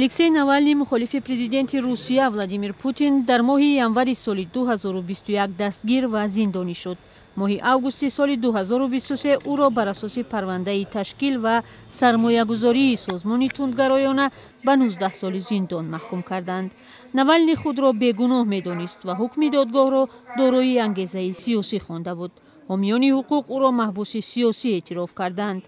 Алексей Навалний, мухолифи президенти Русия Владимир Путин, дар моҳи январи соли 2021 дастгир ва зиндонӣ шуд. Моҳи августи соли 2023 ӯро бар асоси парвандаи ташкил ва сармоягузории созмони тундгароёна ба 19 соли зиндон маҳкум карданд. Навалний худро бегуноҳ медонист ва ҳукми додгоҳро дорои ангезаи сиёсӣ хонда буд. Ҳомиёни ҳуқуқ ӯро маҳбуси сиёсӣ эътироф карданд.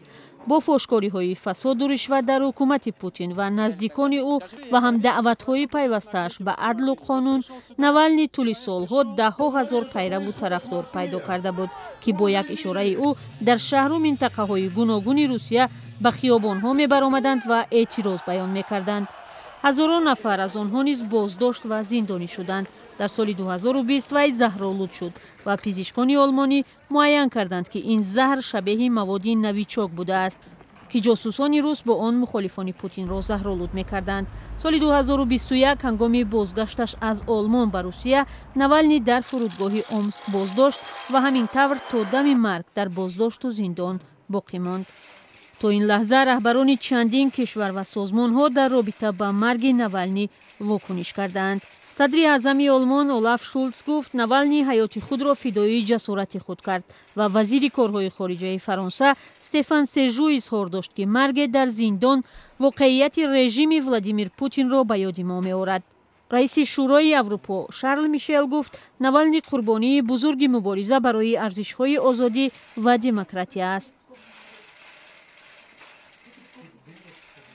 Бо фошкориҳои фасоду ришват дар ҳукумати Путин ва наздикони ӯ ва ҳам даъватҳои пайвастааш ба адлу қонун, Навалний тӯли солҳо даҳҳо ҳазор пайраву тарафдор пайдо карда буд, ки бо як ишораи ӯ дар шаҳру минтақаҳои гуногуни Русия ба хиёбонҳо мебаромаданд ва эътироз баён мекарданд. Ҳазорон нафар аз онҳо низ боздошт ва зиндонӣ шуданд. Дар соли 2020 вай заҳролуд шуд ва пизишкони олмонӣ муайян карданд, ки ин заҳр шабеҳи маводи Новичок будааст, ки ҷосусони рус бо он мухолифони Путинро заҳролуд мекарданд. Соли 2021, ҳангоми бозгашташ аз Олмон ба Русия, Навалний дар фурудгоҳи Омск боздошт ва ҳамин тавр то дами марг дар боздошту зиндон боқӣ монд. То ин лаҳза раҳбарони чандин кишвар ва созмонҳо дар робита ба марги Навалний вокуниш кардаанд. Садри аъзами Олмон Олаф Шулц гуфт, Навалний ҳаёти худро фидоии ҷасорати худ кард, ва вазири корҳои хориҷаи Фаронса Стефан Сежу изҳор дошт, ки марге дар зиндон воқеияти режими Владимир Путинро ба ёди мо меорад. Раиси Шӯрои Аврупо Шарл Мишел гуфт, Навалний қурбонии бузурги мубориза барои арзишҳои озодӣ ва демократия аст.